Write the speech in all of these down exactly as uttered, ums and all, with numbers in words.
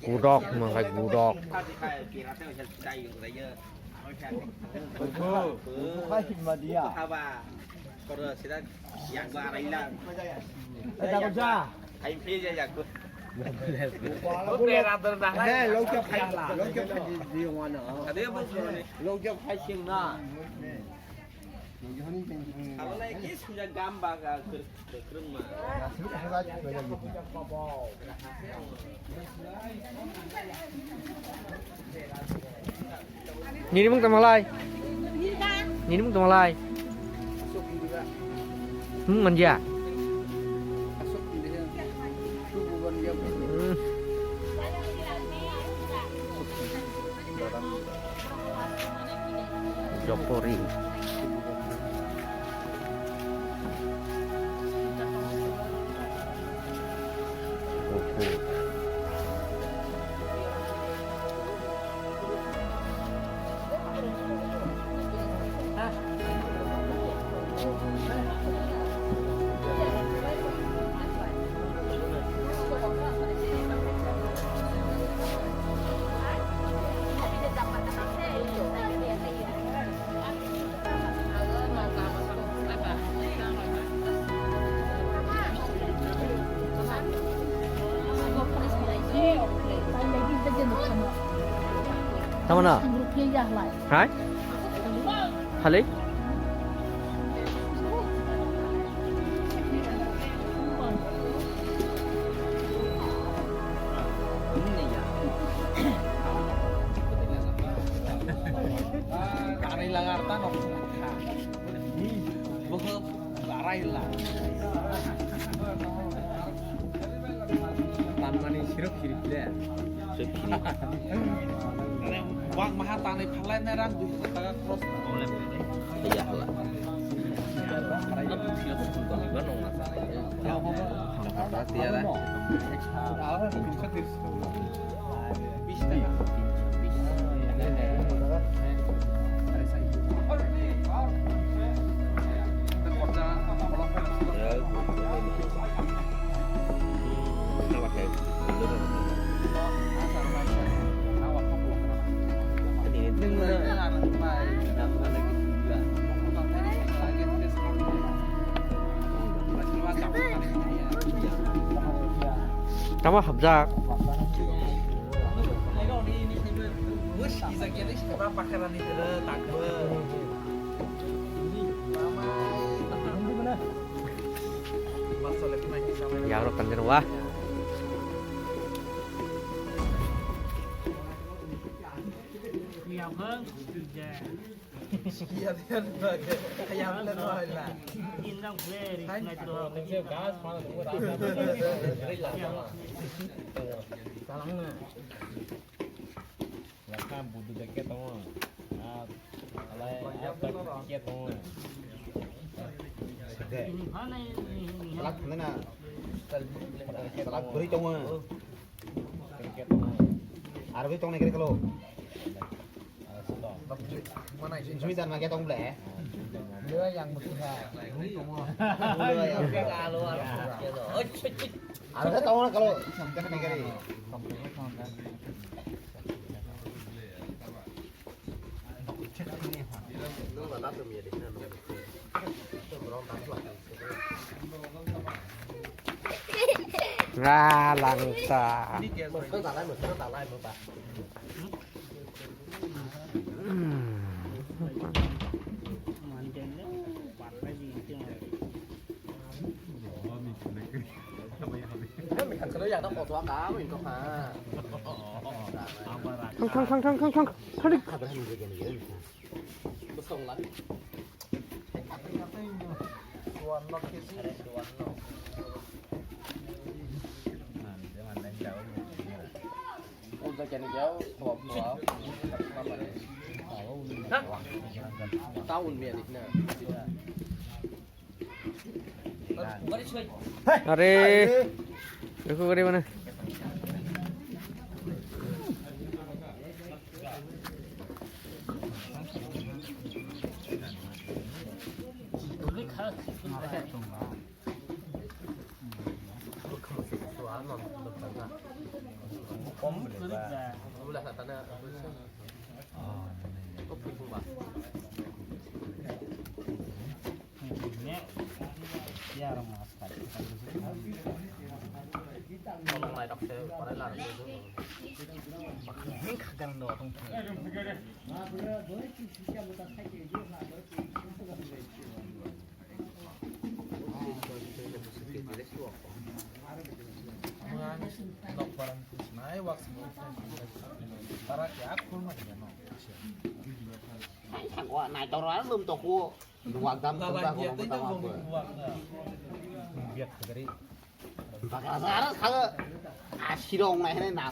Gudok, mangai gudok. Nini mung tongmalai? Nini mung tongmalai? Mung manja. Hmm. Jopori. Oho. Tama na? Hai? Halai? Kanai lagar ta nok. Boho larai la. Tanmani sirok sirip le. Sirok sirip. Bang maha tanai phalai na rang dui hajar taka cross. Iya hala. Nang pasti ya lah. Tamo hapjak. Yagrok tanjak wa. Lakha budu deke tongo. Ah, alai, ah, deke tongo. Salak thangna. Salak bwrwi tongo. Deke tongo. Aro bwrwi tongnai khe kalo. Sumi dan ma khe tong ble. Aro khe tongo kalo. Sampai kene kari. Nga langsa. Thang, thang, thang, thang, thang, thang. Taun mia dikna. Are, dekho gari mana? Nai toro ano lum toko. Luak dam tong jak, kono bwtang bo. Biak khagari. Bakla sara sara. Asirong nai hene na.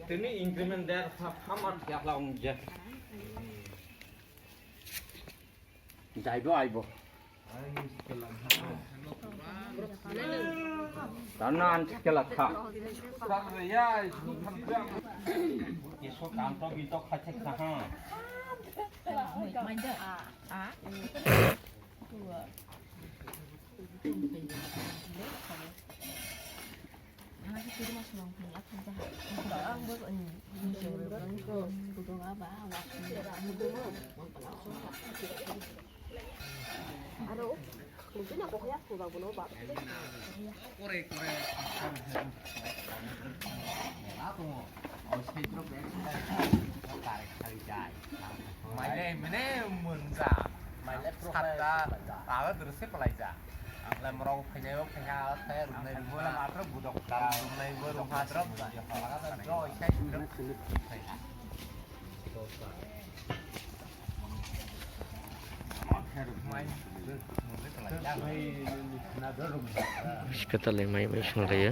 Tini increment der ha, hamar yakla ungje. Jaibo aibo. Tanna an kela kha. Yeso kanto binto kha thek kha ha. Maile mene munja. Maile satta. Aga duru se palaija. Ang le morok phainai o phaiha, phaiha rwnai rwnai. Ang le matro budok. Dal rwnai bo rwha drop. Joy sai drop. Hospital ni mai mai swnglaiyo.